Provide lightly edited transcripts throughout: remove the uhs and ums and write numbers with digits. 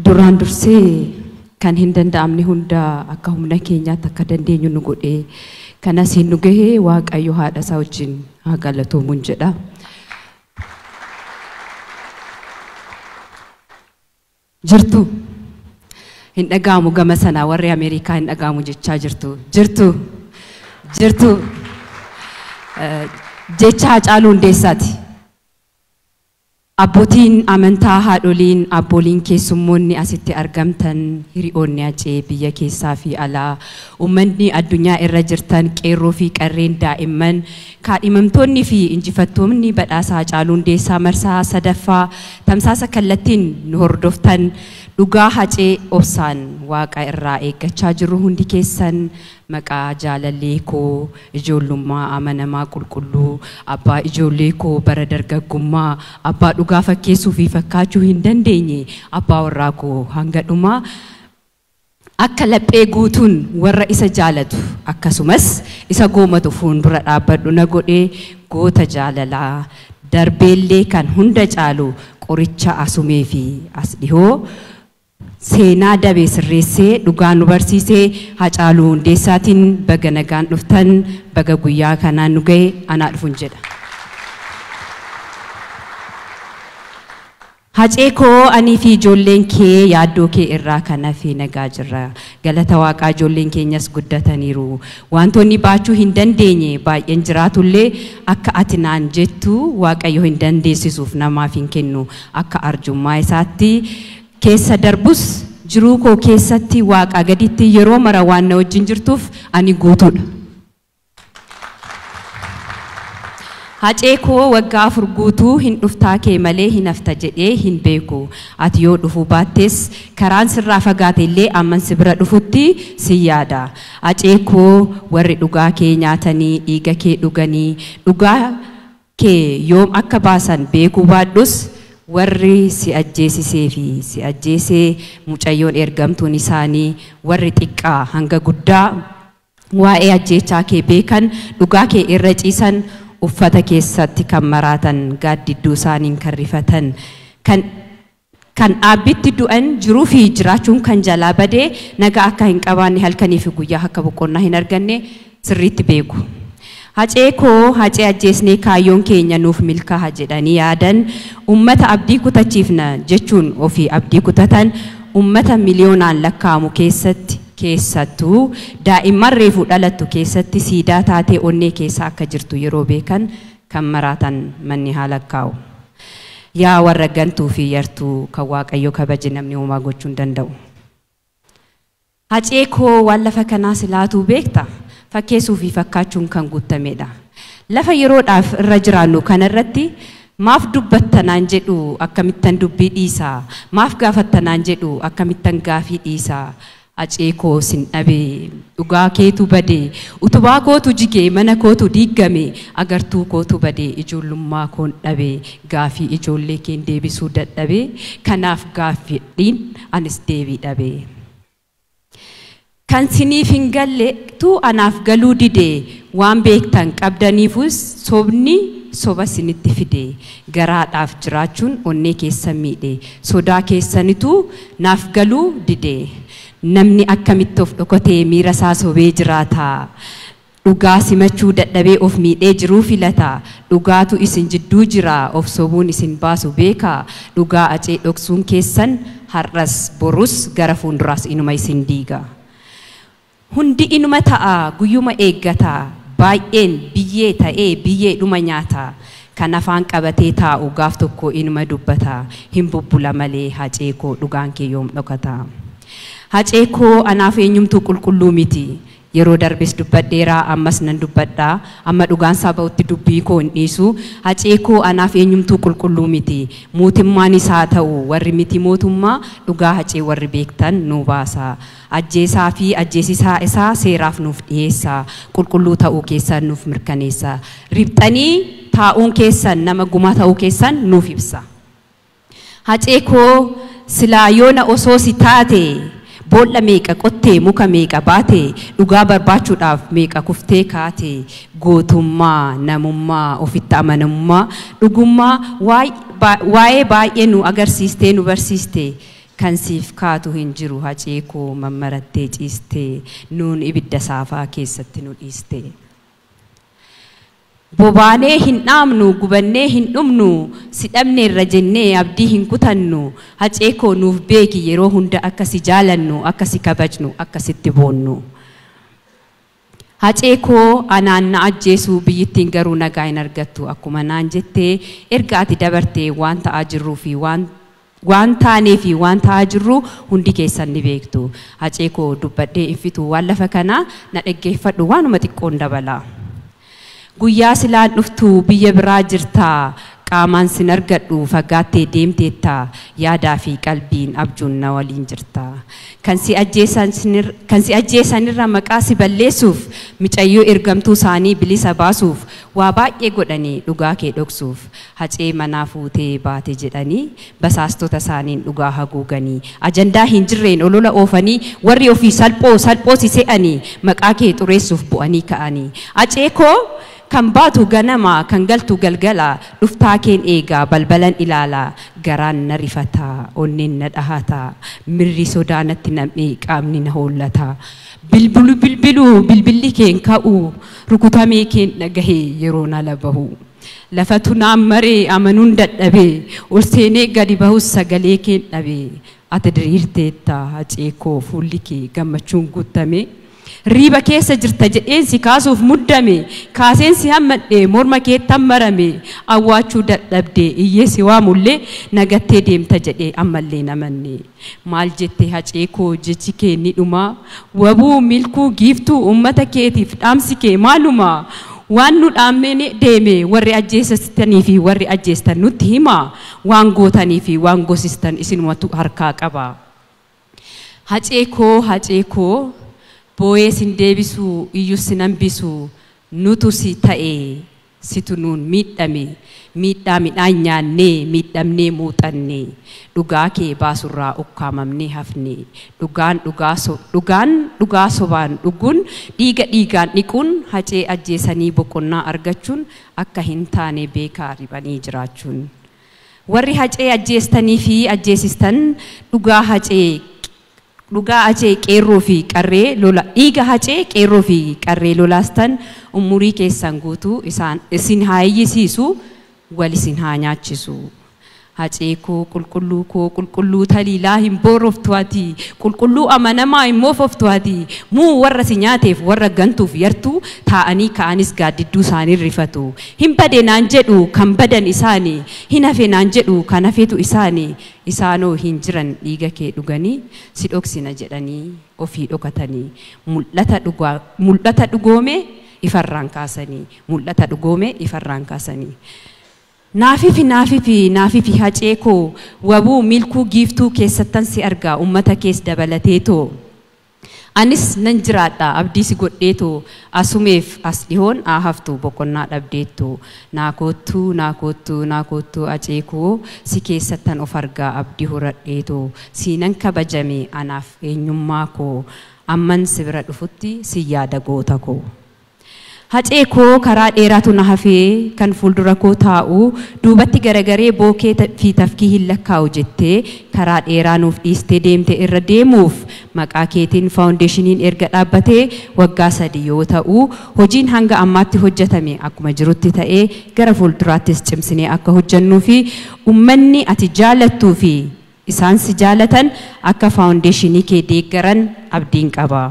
Duraan dursee kan hin danda'amne hunda akka humna keenyaatti akka dandeenyu nu godhee kanas hin nu gahee Waaqayyo haadha isaa wajjin haa galatoomuun jedha. Jirtu hin dhaga'amu gama sanaa warri Ameerikaa hin dhaga'amu jechaa jirtu. Jirtu jirtu jecha Haacaaluu Hundeessaati. Abbootiin amantaa, haadholiin, abbooliin, keessummoonni asitti argamtan, hiriyoonni Hacee biyya keessaa fi alaa, uummanni addunyaa irra jirtan, qeerroo fi qarreen, daa'imman, kaadhimamtoonni fi injifattoonni badhaasa Haacaaluu Hundeessaa marsaa sadaffaa tamsaasa kallattiin nu hordoftan, dhugaa Hacee obsaan Waaqa irraa eeggachaa jirru hundi keessan, maqaa jaalallee koo ijoollummaa amanamaa qulqulluu, abbaa ijoollee koo bara dargaggummaa, abbaa dhugaa fakkeessuu fi fakkaachuu hin dandeenye, abbaa warraa koo hanga dhumaa akka laphee guutuun warra isa jaalatu akkasumas isa goomatu fuuldura dhaabbadhu na godhee goota jaalalaa darbeellee kan hunda caalu qoricha asumee fi as dhihoo seenaa dabee sirreessee dhugaa nu barsiisee Haacaaluu Hundeessaatiin baga nagaan dhuftan, baga guyyaa kanaan nu ga'e, anaa dhufuun jedha. Hacee koo, anii fi ijoolleen kee yaaddoo kee irraa kan hafe nagaa jirra. Galata Waaqaa ijoolleen keenyas guddataniiru. Wantoonni baachuu hin dandeenye baay'een jiraatullee akka ati naan jettu Waaqayyo hin dandeessisuuf namaaf hin kennu. Akka arjummaa isaatti keessa darbus jiruu koo keessatti Waaqa gaditti yeroo mara waan na wajjin jirtuuf ani guutuudha. Hacee koo, waggaa 4 guutuu hin dhuftaa kee malee hin hafta jedhee hin beeku. Ati yoo dhufuu baattes karaan sirraa fagaate illee amman si bira dhufutti si yaada. Hacee koo, warri dhugaa kee nyaatanii dhiiga kee dhuganii dhugaa kee yoom akka baasan beekuu baadhus, warri si ajjeesisee fi si ajjeesee mucayyoon ergamtuun isaanii, warri xiqqaa hanga guddaa waa'ee ajjeechaa kee beekan, dhugaa kee irra ciisan, uffata keessatti kan maraatan, gaaddidduu isaaniin kan rifatan, kan dhaabbitti du'an, jiruu fi jiraachuun kan jalaa badee nagaa akka hin qabaanne, halkanii fi guyyaa akka boqonnaa hin arganne sirriitti beeku. Hacee koo, Hacee ajjeesnee kaayyoon keenya nuuf milkaa'a jedhanii yaadan, ummata abdii kutachiifna jechuun ofii abdii kutatan, ummata miliyoonaan lakkaa'amu keessatti, keessattuu daa'imman reefuu dhalattu keessatti siidaa taatee onnee keessa akka jirtu yeroo beekan kan maraatan manni haa lakkaa'u. Yaa warra gantuu fi yartuu, kan Waaqayyo kabaje namni homaa gochuu hin danda'u. Hacee koo, waan lafa kanaa silaatuu beekta, fakkeessuu fi fakkaachuun kan guutamedha. Lafa yeroodhaaf irra jiraannu kanarratti maaf dubbattanaan jedhu akkamittan dubbii dhiisaa, maaf gaafattanaan jedhu akkamittan gaafii dhiisaa? Hacee koo, sin dhabee, dhugaa keetu badee, utubaa kootu jigee, mana kootu diigame, agartuu kootu badee, ijoollummaa koon dhabee, gaafii ijoollee keen deebisuu dadhabee, kanaaf gaaffiidhiin anis deebii dhabee. Kan siniif hin galletu anaaf galuu dide, waan beektan qabdaniifus sobni soba sinitti fide, garaadhaaf jiraachuun onnee keessan miidhe, sodaa keessanitu naaf galuu dide. Namni akkamitti of dhokatee miira isaa sobee jiraata? Dhugaa simachuu dadhabee of miidhee jiruu filata. Dhugaatu isin jidduu jira, of sobuun isin baasu beeka. Dhugaa Hacee dhoksuun keessan har'as borus gara fuulduraas inuma isin diiga. Hundi inuma ta'a, guyyuma eeggata. Baay'een biyyee ta'ee biyyee dhuma nyaata. Kan afaan qabatee taa'u gaaf tokko inuma dubbata. Hin bubbula malee, Hacee koo, dhugaan kee yoom dhokata? Hacee koo, anaaf eenyumtuu qulqulluu miti. Yeroo darbes dubbadheeraa, ammas nan dubbadhaa. Amma dhugaan isaa ba'utti dubbii koo hin dhiisu. Hacee koo, anaaf eenyumtuu qulqulluu miti. Mootummaan isaa ta'u warri miti mootummaa, dhugaa Hacee warri beektan nu baasa. Ajjeesaa fi ajjeesisaa isaa seeraaf nuuf dhiyeessa. Qulqulluu ta'uu keessan nuuf mirkaneessa. Riphxanii taa'uun keessan nama gumaa ta'uu keessan nuuf ibsa. Hacee koo, silaa yoona osoo si taate, boolla meeqa qottee, muka meeqa baate, dhugaa barbaachuudhaaf meeqa kuftee kaate, gootummaa, namummaa, ofitti amanamummaa, dhugummaa waa'ee baay'ee nu agarsiistee nu barsiiste. Kan siif kaatu hin jiru hacee koo mammarattee ciistee nuun ibidda saafaa keessatti nu dhiiste. Bobaanee hin dhaamnu gubannee hin dhumnu si dhabneerra jennee abdii hin kutannu hacee koo nuuf beeki yeroo hunda akka si jaalannu akka si kabajnu akka sitti boonnu. Hacee koo anaan na ajjeesuu biyyittiin garuu nagaa hin argattu akkuma naan jettee erga ati dabartee waan ta'aa jirruu fi waan taanee fi waan ta'aa jirru hundi keessan ni beektu. Hacee koo dubbadhee infitu waan lafa kanaa na dhaggeeffadhu waanuma xiqqoon dabala. Guyyaa silaan dhuftu biyya biraa jirtaa qaamaan sin argadhu fagaattee deemteetta yaadaa fi qalbiin abjuun na waliin jirta. Kan si ajjeesanirra maqaa si balleessuuf micayyoo ergamtuu isaanii bilisa baasuuf waa baay'ee godhanii dhugaa kee dhoksuuf hacee manaa fuutee baate jedhanii basaastota isaaniin dhugaa haguuganii ajandaa hin jirreen olola oofanii warri ofii salphoo salphoo si se'anii maqaa kee xureessuuf bu'anii ka'anii. Hacee koo kan baatu ganama kan galtu galgala dhuftaa keen eegaa balbalan ilaala garaan na rifata onneen na dhahata mirri sodaa natti nam'ee qaamni na hollata bilbilu bilbilu bilbilli keen ka'u rukutamee keen dhagahee yeroo na labahu lafatu naan maree amanuun dadhabee ol seenee gadi bahus sagalee keen dhabee ati diriirteetta hacee koo fuulli kee gammachuun guutame. Riiba keessa jirta jedheen si kaasuuf muddame kaaseen si hammadhee morma keetti marame awwaachuu dadhabdee iyyee si waamullee nagattee deemta jedhee ammallee namanne maal jettee hacee koo jechi kee ni dhuma wabuu milkuu giiftuu uummata keetiif dhaamsi kee maaluma waan nu dhaammeen deeme warri ajjeesistanii fi warri ajjeestan nutti hima waan gootanii fi waan gosistan isinumatu harkaa qaba. Hacee koo hacee koo boo'ee sin deebisu iyyuu sin hambisu nutu si ta'e situ nuun miidhame miidhaa midhaan nyaannee miidhamnee muuxanne dhugaa kee baasurraa ukkaamamnee hafne dhugaan dhugaa sobaan dhuguun dhiiga dhiigaan dhiquun hacee ajjeesanii boqonnaa argachuun akka hin taane beekaa ribanii jiraachuun. Warri hacee ajjeestanii fi ajjeesistan dhugaa hacee qeerroo fi qarree lola dhiiga hacee qeerroo fi qarree lolaastan umurii keessan guutuu isaan isin haa iyyisiisu wal isin haa nyaachisu. Hacee koo qulqulluu taliilaa hin booroftu ati qulqulluu amanamaa hin moofoftu ati muu warra si nyaateef warra gantuuf yartuu taa'anii ka'anis gaaddidduu isaanii rifatu. Hin bade naan jedhu kan badan isaanii hin hafe naan jedhu kan hafetu isaanii isaanoo hin jiran dhiiga kee dhuganii si dhoksina jedhanii ofii dhokatanii mul'ata dhugoome ifarraan kaasanii mul'ata dhugoome ifarraan kaasanii. Naafifi hacee koo wabuu milkuu giiftuu keessattan si argaa uummata kees dabalateetoo. Anis nan jiraadha abdii si godheetoo asumeef as dhihoon haa haftu boqonnaa dhabdeettoo naa koottuu hacee koo si keessattan of argaa abdii horadheetoo siinan kabajame anaaf eenyummaa koo amman si bira dhufutti si yaada goota koo. Hacee koo karaa dheeraatu na hafee kan fuuldura koo taa'u duubatti garagaree bookee fi tafkii hin lakkaa'u jettee karaa dheeraa nuuf dhiistee deemte irra deemuuf maqaa keetiin faawundeeshiniin erga dhaabbatee waggaa 3 yoo ta'u hojiin hanga ammaatti hojjetame akkuma jirutti ta'ee gara fuulduraattis cimsinee akka hojjennuu fi uummanni ati jaalattuu fi isaan si jaalatan akka faawundeeshinii kee deeggaran abdiin qaba.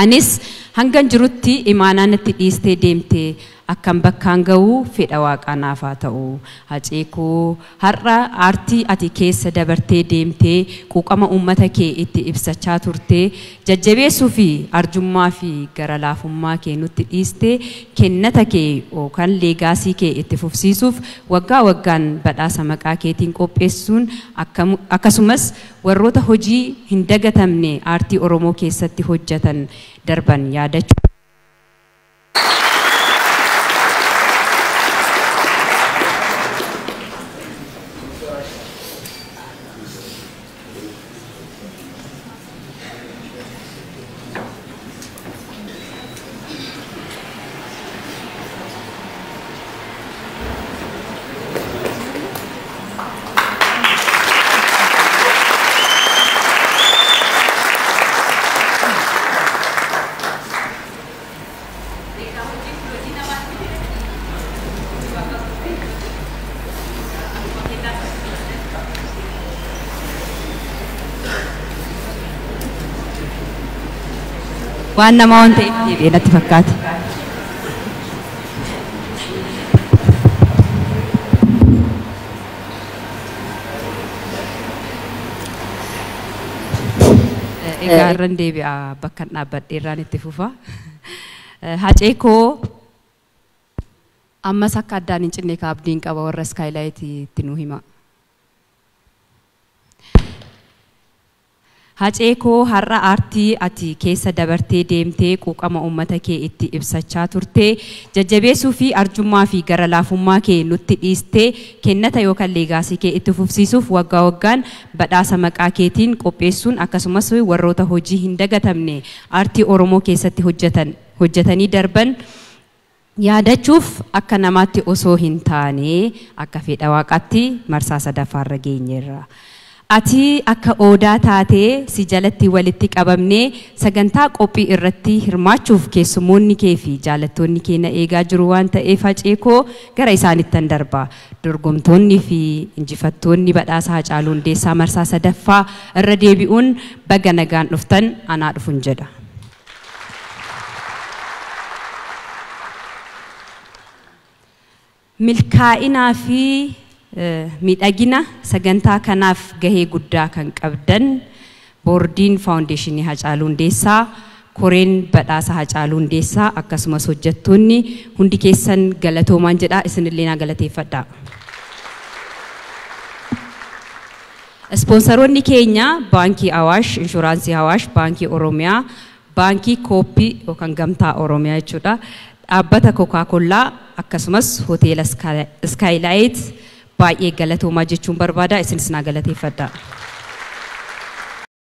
Anis hangan jirutti imaanaa natti dhiistee deemtee akkam bakkaan ga'u fedha waaqaa naaf haa ta'u. Hacee koo har'a aartii ati keessa dabartee deemtee quuqama uummata kee itti ibsachaa turtee jajjabeessuu fi arjummaa fi gara laafummaa kee nutti dhiistee kennata kee yookaan leegaasii kee itti fufsiisuuf waggaa waggaan badhaasa maqaa keetiin qopheessuun akkasumas warroota hojii hin dagatamne aartii Oromoo keessatti hojjetan darban yaadachuu. Waan namaa waan ta'eef deebi'ee natti fakkaate. Egaa irran deebi'a bakka dhaabbadhe irraan itti fufa. Hacee koo ammas akka addaan hin cinne ka abdiin qaba warra iskaayilaayit itti nu hima. Hacee koo har'a aartii ati keessa dabartee deemtee quuqama uummata kee itti ibsachaa turtee jajjabeessuu fi arjummaa fi gara laafummaa kee nutti dhiistee kennata yookaan leegaasii kee itti fufsiisuuf waggaa waggaan badhaasa maqaa keetiin qopheessuun akkasumas warroota hojii hin dagatamne aartii Oromoo keessatti hojjetanii darban yaadachuuf akka namaatti osoo hin taane akka fedha waaqaatti marsaa sadaffaarra geenyeerra. Ati akka odaa taatee si jalatti walitti qabamnee sagantaa qophii irratti hirmaachuuf keessummoonni kee fi jaalattoonni kee na eegaa jiru waan ta'eef Hacee koo gara isaanittan darba. Dorgomtoonni fi injifattoonni badhaasa Haacaaluu Hundeessaa marsaa sadaffaa irra deebi'uun baga nagaan dhuftan anaa dhufun jedha. Milkaa'inaa fi miidhagina sagantaa kanaaf gahee guddaa kan qabdan boordiin faawundeeshinii Haacaaluu Hundeessaa, koreen badhaasa Haacaaluu Hundeessaa akkasumas hojjettoonni hundi keessan galatoomaan jedha isinillee naa galateeffadha. Ispoonsaroonni keenya Baankii Awaash, Inshuraansii Awaash, Baankii Oromiyaa, Baankii Kooppii yookaan Gamtaa Oromiyaa jechuudha. Dhaabbata Kookaa-Kollaa akkasumas hoteela Iskaayilaayit baay'ee galatoomaa jechuun barbaada isinis naa galateeffadha.